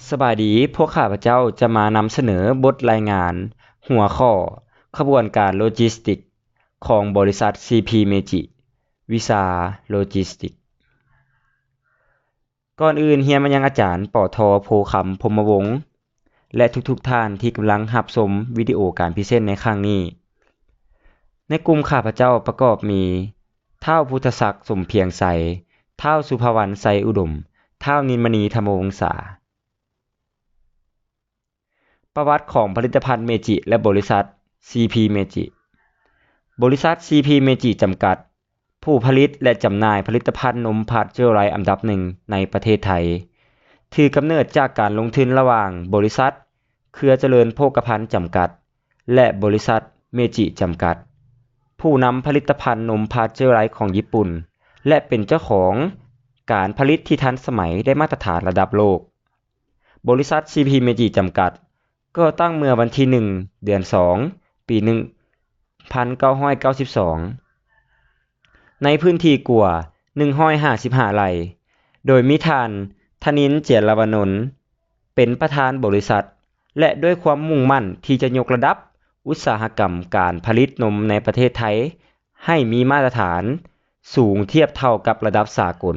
ສະບາຍດີ, ພວກຂ້າພະເຈົ້າຈະມານຳສະເໜີບົດລາຍງານຫົວຂໍ້ ຂະບວນການໂລຈິສຕິກຂອງບໍລິສັດ ຊີພີ ເມຈິ ວິຊາໂລຈິສຕິກ. ກ່ອນອື່ນ, ຮຽນມາຍັງອາຈານ ປທ ໂພຄຳ ພົມມະວົງ ແລະ ທຸກໆທ່ານທີ່ກຳລັງຮັບຊົມວິດີໂອການພຣີເຊັນໃນຄັ້ງນີ້. ໃນກຸ່ມຂ້າພະເຈົ້າປະກອບມີ ທ້າວພຸດທະສັກ ສົມພຽງໄຊ, ທ້າວສຸພະວັນ ໄຊອຸດົມ, ທ້າວນິນມະນີ ທຳມະວົງສາ. ປະຫວັດຂອງຜະລິດຕະພັນເມຈິ ແລະ ບໍລິສັດ ຊີພີ ເມຈິ. ບໍລິສັດ ຊີພີ ເມຈິ ຈຳກັດ ຜູ້ຜະລິດ ແລະ ຈຳໜ່າຍຜະລິດຕະພັນນົມພາສເຈີໄຣອັນດັບໜຶ່ງໃນປະເທດໄທ, ຖືກຳເນີດຈາກການລົງທຶນລະຫວ່າງບໍລິສັດ ເຄືອຈະເລີນໂພຄະພັນ ຈຳກັດ ແລະ ບໍລິສັດ ເມຈິ ຈຳກັດ, ຜູ້ນຳຜະລິດຕະພັນນົມພາສເຈີໄຣຂອງຍີ່ປຸ່ນ ແລະ ເປັນເຈົ້າຂອງການຜະລິດທີ່ທັນສະໄໝ ໄດ້ມາດຕະຖານລະດັບໂລກ. ບໍລິສັດ ຊີພີ ເມຈິ ຈຳກັດ ກໍ່ຕັ້ງເມື່ອວັນທີໜຶ່ງ ເດືອນສອງ ປີໜຶ່ງພັນເກົ້າຮ້ອຍເກົ້າສິບສອງ ໃນພື້ນທີ່ກວ່າໜຶ່ງຮ້ອຍຫ້າສິບຫ້າໄຮ່, ໂດຍມີທ່ານ ທະນິນ ເຈຍລະວະນົນ ເປັນປະທານບໍລິສັດ ແລະ ດ້ວຍຄວາມມຸ່ງໝັ້ນທີ່ຈະຍົກລະດັບອຸດສາຫະກຳການຜະລິດນົມໃນປະເທດໄທໃຫ້ມີມາດຕະຖານສູງທຽບເທົ່າກັບລະດັບສາກົນ.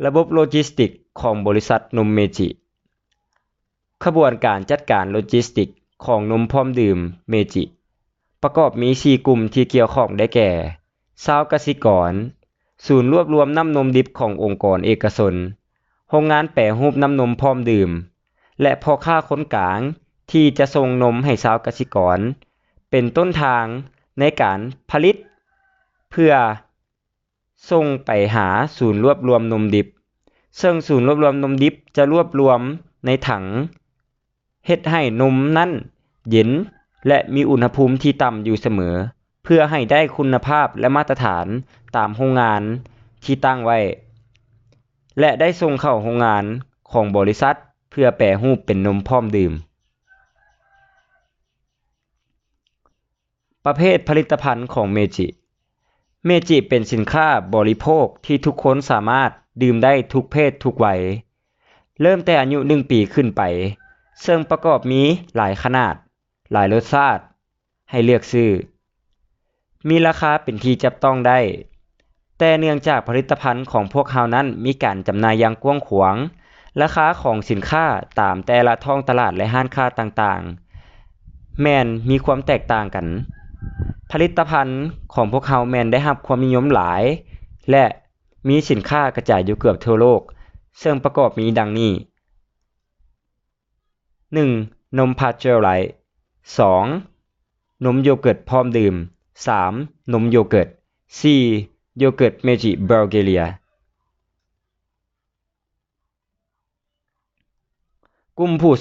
ລະບົບໂລຈິສຕິກຂອງບໍລິສັດນົມເມຈິ. ຂະບວນການຈັດການໂລຈິສຕິກຂອງນົມພ້ອມດື່ມເມຈິ ປະກອບມີສີ່ກຸ່ມທີ່ກ່ຽວຂ້ອງໄດ້ແກ່ ຊາວກະສິກອນ, ສູນລວບລວມນ້ຳນົມດິບຂອງອົງກອນເອກະຊົນ, ໂຮງງານແປຮູບນ້ຳນົມພ້ອມດື່ມ ແລະ ພໍ່ຄ້າຄົນກາງທີ່ຈະສົ່ງນົມໃຫ້ຊາວກະສິກອນ ເປັນຕົ້ນທາງໃນການຜະລິດ ເພື່ອ ສົ່ງໄປຫາສູນລວບລວມນົມດິບ, ເຊິ່ງສູນລວບລວມນົມດິບຈະລວບລວມໃນຖັງ, ເຮັດໃຫ້ນົມນັ້ນເຢັນ ແລະ ມີອຸນຫະພູມທີ່ຕ່ຳຢູ່ສະເໝີ, ເພື່ອໃຫ້ໄດ້ຄຸນນະພາບ ແລະ ມາດຕະຖານຕາມໂຮງງານທີ່ຕັ້ງໄວ້ ແລະ ໄດ້ສົ່ງເຂົ້າໂຮງງານຂອງບໍລິສັດ ເພື່ອແປຮູບເປັນນົມພ້ອມດື່ມ. ປະເພດຜະລິດຕະພັນຂອງເມຈິ. ເມຈິເປັນສິນຄ້າບໍລິໂພກທີ່ທຸກຄົນສາມາດດື່ມໄດ້ທຸກເພດທຸກໄວ, ເລີ່ມແຕ່ອາຍຸໜຶ່ງປີຂຶ້ນໄປ, ເຊິ່ງປະກອບມີຫຼາຍຂະໜາດ, ຫຼາຍລົດຊາດໃຫ້ເລືອກຊື້. ມີລາຄາເປັນທີ່ຈັບຕ້ອງໄດ້, ແຕ່ເນື່ອງຈາກຜະລິດຕະພັນຂອງພວກເຮົານັ້ນມີການຈຳໜ່າຍຢ່າງກວ້າງຂວາງ, ລາຄາຂອງສິນຄ້າຕາມແຕ່ລະທ້ອງຕະຫຼາດ ແລະ ຮ້ານຄ້າຕ່າງໆ ແມ່ນມີຄວາມແຕກຕ່າງກັນ. ຜະລິດຕະພັນຂອງພວກເຮົາແມ່ນໄດ້ຮັບຄວາມນິຍົມຫຼາຍ ແລະ ມີສິນຄ້າກະຈາຍຢູ່ເກືອບທົ່ວໂລກ, ເຊິ່ງປະກອບມີດັ່ງນີ້. ໜຶ່ງ ນົມພາສເຈີໄຣ, ສອງ ນົມໂຢເກີດພ້ອມດື່ມ, ສາມ ນົມໂຢເກີດ, ສີ່ ໂຢເກີດເມຈິ Bulgaria. ກຸ່ມຜູ້